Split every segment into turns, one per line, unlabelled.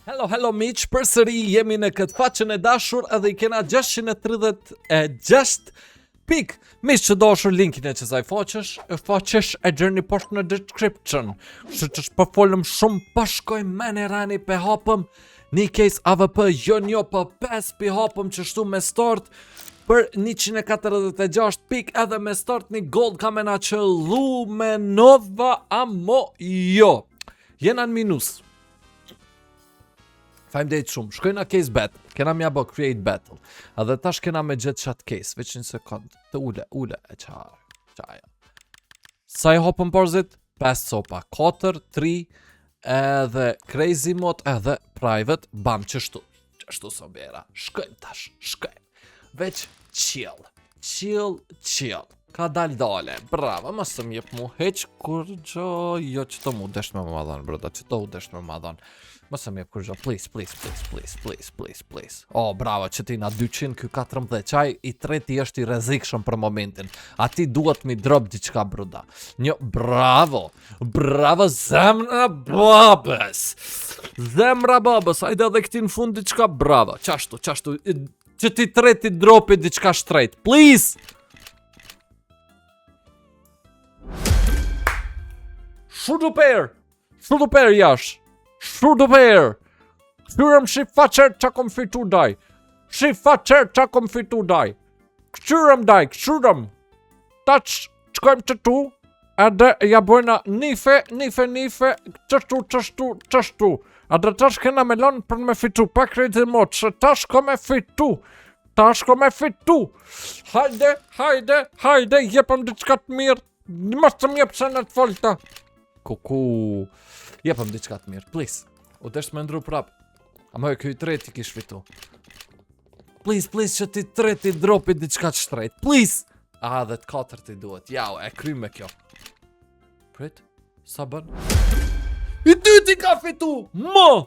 Hello, hello miq, përsëri jemi në këtë faqen e dashur edhe i kena 636 pik. Miq të dashur, linkin e qësaj faqesh, e faqesh e gjeni poshtë në description. Kështu që s'po folëm shumë, po shkojmë menjëherë pe hapëm një case AWP, jo një po 5 pe hapëm qështu me start për 146 pik edhe me start një gold ka me na qëllu me nova amo jo. Jena në minus. Faleminderit shumë. Shkojna case battle. Kena mja bo create battle. Edhe tash kena me gjetë qat case. Veç një sekund. Të ule, ule. E qa, qaja. Sa i hopëm porzit? 5 copa. 4, 3, edhe crazy mode, edhe private. Bam, qështu. Qështu sobera. Shkojmë tash, shkojmë. Veç chill. Chill, chill. Ka dal dale, bravo, mos të më jep mu hiç kurgjo, jo që të mu desht me ma dhon, bruda, që të u desht me ma dhon. Mos të më jep kurgjo, please, please, please, please, please, please, please. Oh, bravo, që ti na 200, ky 14, qaj i treti është i rrezikshëm për momentin. Ati duhet mi drop diçka, bruda. Një, bravo, bravo, zemra babës. Zemra babës, ajde edhe këti në fund diçka, bravo. Qashtu, qashtu, që ti treti dropi diçka shtrejt, please! Shuduper! Shuduper jash! Shuduper! Kqyrëm shi façer që kom fitu daj! Shi façer që kom fitu daj! Kqyrëm daj, kqyrëm! Tash shkojmë qëtu, edhe ja bojna nife, nife, nife, qështu, qështu, qështu. Edhe tash kena me lon për me fitu, pa crazy mode, se tash ko me fitu. Tash ko me fitu. Hajde, hajde, hajde, jepëm diçka të mirë. Mos të më jep sene të folta. Kuku. Jepëm diçka të mirë, please. U desht me ndru prap. Ama e ky i treti kish fitu. Please, please, që ti treti dropi diçka të shtrejt. Please! Aha, dhe të katërti duhet. Jau, e kryme kjo. Prit, sa bën? I dyti ka fitu! Mo!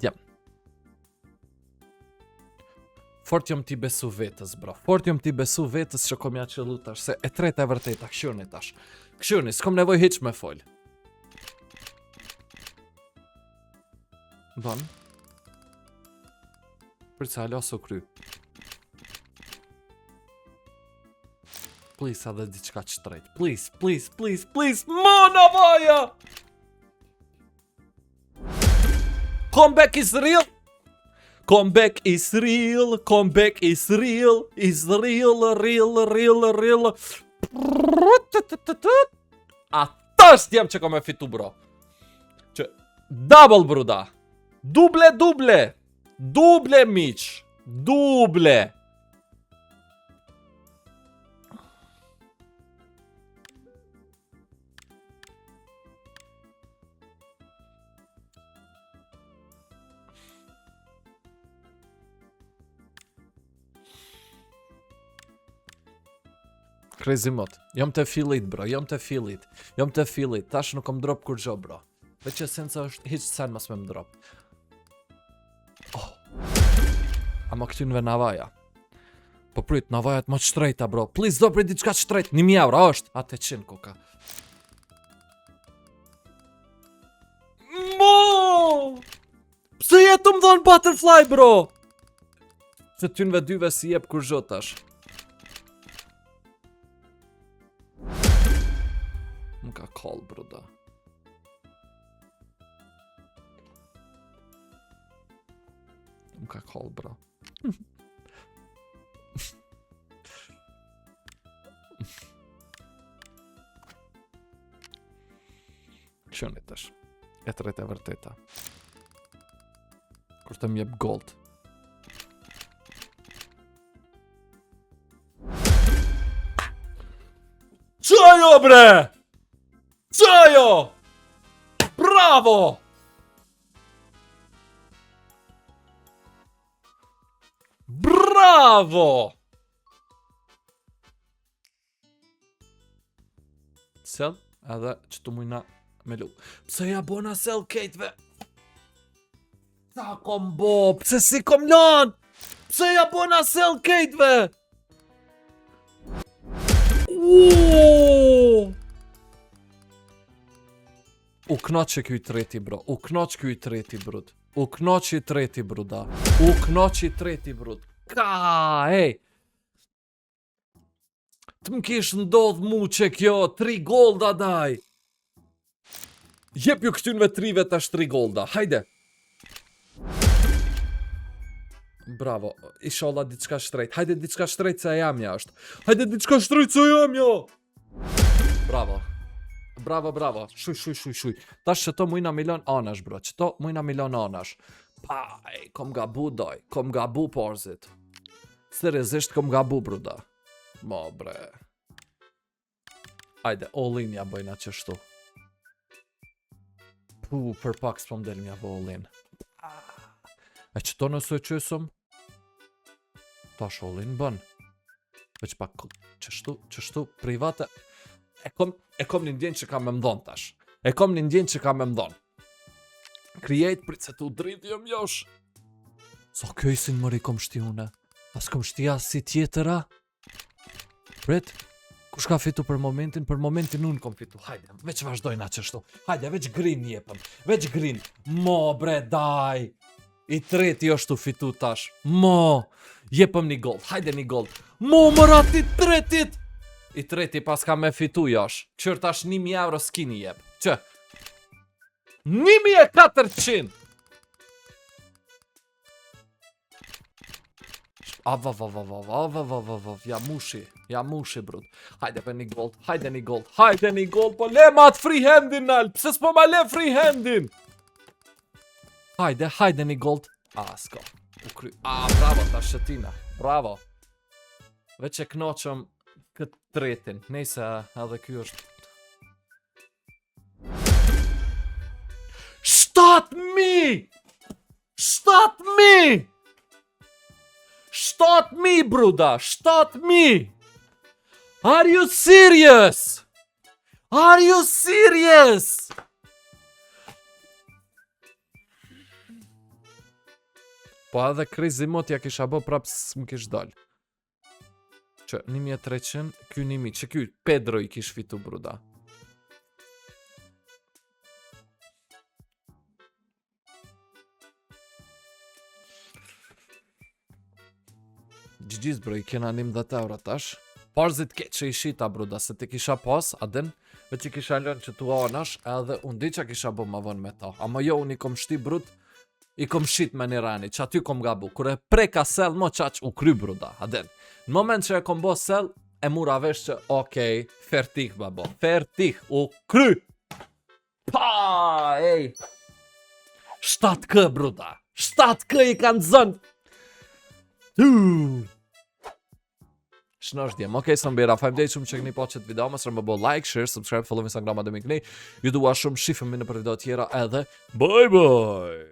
Djem. Fort jom t'i besu vetës, bro. Fort jom t'i besu vetës që kom ja qëllu tash, se e treta e vërteta, kqyrni tash. Kqyrni, s'kom nevoj hiç me fol. Bon. Për që hala s'u kry. Please, edhe diçka të shtrejt. Please, please, please, please, mo navaja! Comeback is real. Comeback is real, comeback is real, is real, real, real, real. A tash djem që kom me fitu bro. Që double bruda. Duble, duble. Duble miq. Duble. Crazy mode. Jom të fillit, bro, jom të fillit. Jom të fillit. Tash nuk kom drop kurgjo, bro. Veç esenca është hiç sen mos me më drop. Oh. Ama këtynve navaja. Po prit, navajat më të shtrejta, bro. Please, do prit diçka të shtrejt. 1000 euro, është. A 800 koka. Mo! Pse je të më dhonë butterfly, bro? Se tynve dyve si jep kurgjo tash. Më ka kall, bro, da. Më ka kall, bro. Qëni tash. E treta e vërteta. Kur të më jep gold. Qajo bre! Qajo! Bravo! Bravo! Sell edhe që të mujna me lu. Pse ja bona sell kejtve? Sa kom bo? Pse si kom lan? Pse ja bona sell kejtve? Uuuu! U knoq që ky i treti bro, u knoq ky i treti brud. U knoq i treti bruda. U knoq i treti brud. Ka, ej. Të më kish ndodh mu që kjo, tri golda daj. Jep ju këtynve trive tash tri golda, hajde. Bravo, ishallah diçka shtrejt. Hajde diçka shtrejt se e jamja është. Hajde diçka shtrejt se e jamja. Bravo. Bravo, bravo. Shuj, shuj, shuj, shuj. Tash qëto mujna mi lon anash, bro. Qëto mujna mi lon anash. Pa, ej, kom gabu, doj. Kom gabu, porzit. Seriozisht kom gabu, bruda. Mo, bre. Ajde, all in ja bëjna qështu. Pu, për pak s'po m'del m'ja bo all in. E qëto nëse e qësëm? Tash all in bën. Veç pak qështu, qështu, private. E kom, e kom një ndjenjë që ka me m'dhon tash. E kom një ndjenjë që ka me m'dhon. Create, prit se tu dridh jom josh. Sa case-in mëri kom shti une? A s'kom shti as si tjetëra? Prit, kush ka fitu për momentin? Për momentin unë kom fitu. Hajde, veç vazhdojna qështu. Hajde, veç green jepëm. Veç green. Mo, bre, daj. I treti është tu fitu tash. Mo, jepëm një gold. Hajde një gold. Mo, mëra ti tretit. I treti pas ka me fitu josh. Qërë tash 1000 euro s'kini jep. Që? 1400! A va va va va va va va va va ja mushi, ja mushi brut. Hajde për një gold, hajde një gold, hajde një gold, po le ma atë free handin nal, pse s'po ma le free handin? Hajde, hajde një gold. A, s'ka, u kry. A, bravo, ta shëtina, bravo. Veç e knaqëm këtë tretin, nejse edhe ky është 7000! 7000! 7000 bruda, 7000! Are you serious? Are you serious? Po edhe crazy mode ja kisha bo prap s'më kish dal. Që 1300, ky 1000, që ky Pedro i kish fitu bruda. GG's bro, i kena 11 euro tash. Parzit keq që i shita bruda, se të kisha pas, a din, veç i kisha lënë që tu anash, edhe unë di që kisha bo ma vonë me ta. Ama jo, unë i kom shti brud, i kom shit me një rani, që aty kom gabu. Kur e preka sell, mo qaq u kry bruda, a din. Në moment që e kom bo sell, e mura vesh që, okej, fertik babo, fertik, u kry. Pa, ej. 7K bruda, 7K i kanë zënë. Tu. Shnosh djem, okej, okay, së mbira, faleminderit shumë që keni pa qëtë video, mos harroni me bo like, share, subscribe, follow Instagram, ademi këni, ju dua shumë, shifemi në për video tjera edhe, bye bye!